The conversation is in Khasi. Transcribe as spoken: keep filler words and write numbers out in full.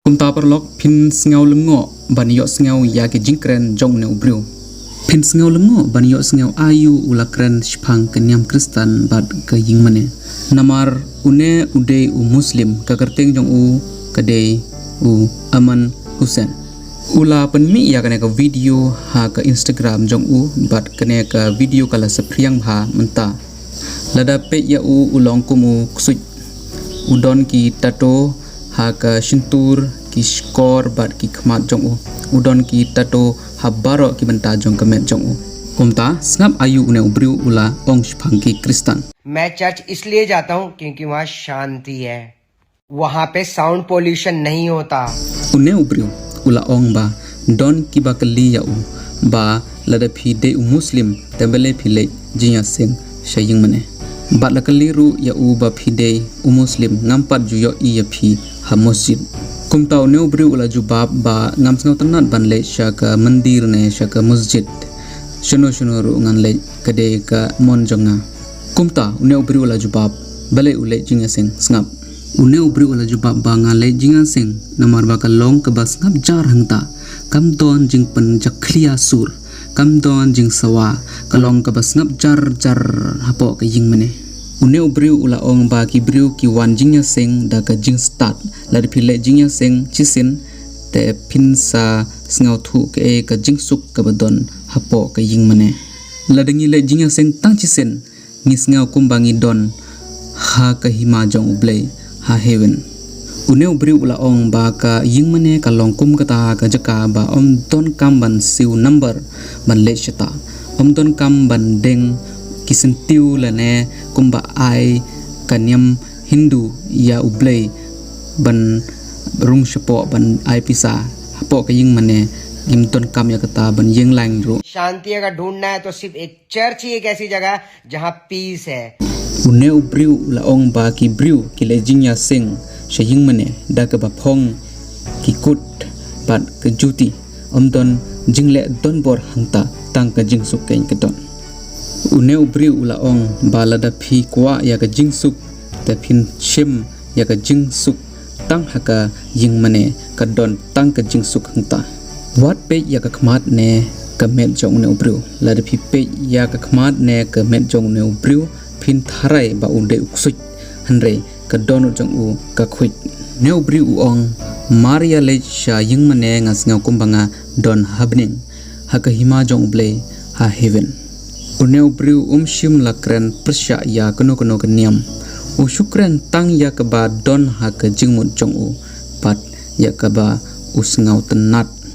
Kumta paralok, phin sngew lyngngoh ban ïohsngew ïa ki jingkren jong une u briew. Phin sngew lyngngoh ban ïohsngew aïu u la kren shaphang ka niam Khristan bad ka ïingmane. Namar une u dei u Muslim, ka kyrteng jong u ka dei u Aman Hussain. U la pynmih ïa kane ka video ha ka Instagram jong u, bad kane ka video ka la saphriang bha mynta. Lada peit ïa u, u long kum u ksuid. U don ki tattoo ha ka shyntur, ki shkor bad ki khmat jong u. U don ki tattoo ha baroh ki bynta jong ka met jong u. Kumta, sngap aïu une u briew u la ong shaphang ki Khristan. मैं चर्च इसलिए जाता हूँ क्योंकि वहाँ शांति है, वहाँ पे साउंड पोल्यूशन नहीं होता। Une u briew u la ong ba don kiba kylli ïa u ba lada phi dei u Muslim te balei phi leit jingïaseng sha ïingmane. Bad la kylli ruh ïa u ba phi dei u Muslim, ngam pat ju ïohi ïa phi ha masjid. Kumta une u briew u la jubab ba ngam sngewtynnat ban leit sha ka mandir ne sha ka masjid. Shano shano ruh ngan leit, ka dei ka mon jong nga. Kumta une u briew u la jubab, balei u leit jingïaseng, sngap. Une u briew u la jubab ba nga leit jingïaseng namar ba ka long kaba sngap jar hangta. Kam don jingpynjakhlia sur, kam don jingsawa, ka long kaba sngap jar jar hapoh ka ïingmane. Une u briew u la ong ba ki briew ki wan jingïaseng da ka jingstad. Lada phi leit jingïaseng shisien te phin sa sngewthuh kaei ka jingsuk kaba don hapoh ka ïingmane. Lada ngi leit jingïaseng tang shisien, ngi sngew kumba ngi don ha ka hima jong U Blei, ha heaven. Une u briew u la ong ba ka ïingmane ka long kum kata ka jaka ba ym donkam ban siew number ban leit shata. Ym donkam ban deng ki syntiew lane kumba ai ka niam Hindu ïa U Blei ban rung shapoh ban ai pisa. Hapoh ka ïingmane ngim donkam ïa kata ban ïeng lain ruh. शांति अगर ढूंढना है तो सिर्फ एक चर्च ही एक ऐसी जगह है जहाँ पीस है। Une u briew u la ong ba ki briew ki leit jingïaseng sha ïingmane da kaba phong ki kut bad ka juti. Ym don jingleh donbor hangta, tang ka jingsuk keiñ ka don. Une u briew u la ong ba lada phi kwah ïa ka jingsuk te phin shim ïa ka jingsuk tang ha ka ïingmane, ka don tang ka jingsuk hangta. Wat peit ïa ka khmat ne ka met jong une u briew. Lada phi peit ïa ka khmat ne ka met jong une u briew phin tharai ba u dei u ksuid, hynrei ka dohnud jong u ka khuid. Une u briew u ong, mar ïa leit sha ïingmane nga sngew kumba nga don ha bneng, ha ka hima jong U Blei, ha heaven. Une u briew um shym la kren pyrshah ïa kano kano ka niam. U shu kren tang ïa kaba don ha ka jingmut jong u bad ïa kaba u sngewtynnat.